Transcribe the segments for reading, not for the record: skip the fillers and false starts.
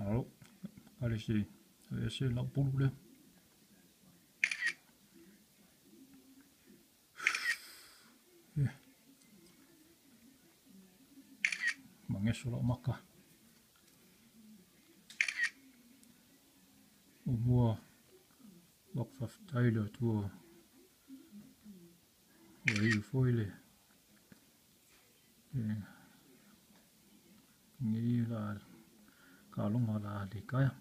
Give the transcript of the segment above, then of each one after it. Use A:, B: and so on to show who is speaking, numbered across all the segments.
A: Malo alisi ese lau pulu lea. Mageso lau maka. Ua ua faafetai le Atua ua iu foi le lenei la taaloga la likaea.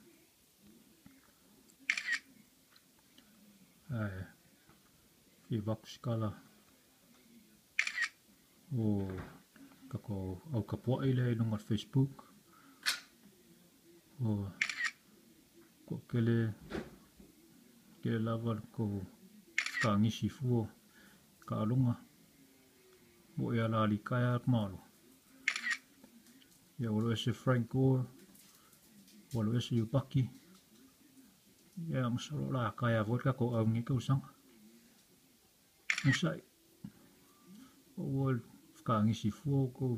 A: Ae fia avatu se tala o tatou au tapuai lea i luga o le Facebook. O toatele tele lava le tou fetagisi fua i taaloga mo e ala alikaea atu malo. Ia ua alu ese Frank Gore, ua alu ese Iupaki. Ia masalo o le a taea foi le tatou au i lenei tausaga. Onosai, aua le fetagisi fua outou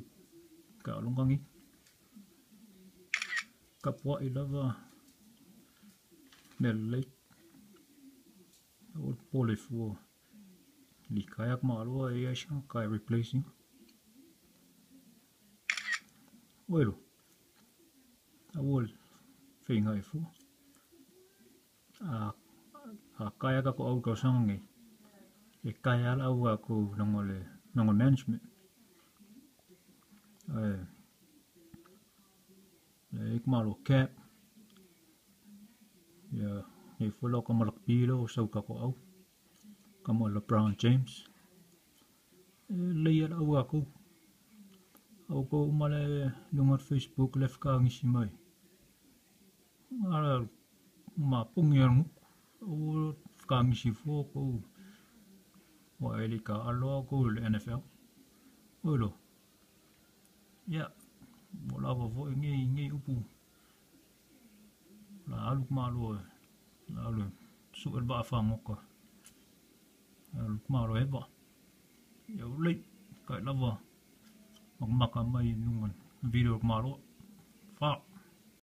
A: i taaloga nei. Tapuai lava mea lelei. Aua le popole fua likaea atu malo e i ai se tagata e replace ina. Oi lo, aua le feigai fua. A, a taea tatou au i tausaga nei, e taea lava le au tatou i luga o le luga o le management. Ae, e i ai malo cap, ia, nei foi la o tama lakapi lea ua sau i tatou au, tama LeBron James. E lelei lava le au tatou. A outou uma le i luga o le Facebook le fetagisi mai. A mapogi lava le gutu. Aua fetagisi fua outou aua e le i taaalo lava outou i le NFL. Oi loa. Ia, ua lava foi nei, nei upu. O le a alu malo e, o le a alu e sue le vaa fagota. Alu malo e va. Ia ua lelei, kai lava makamaka mai i luga o le video o le malo. Fa.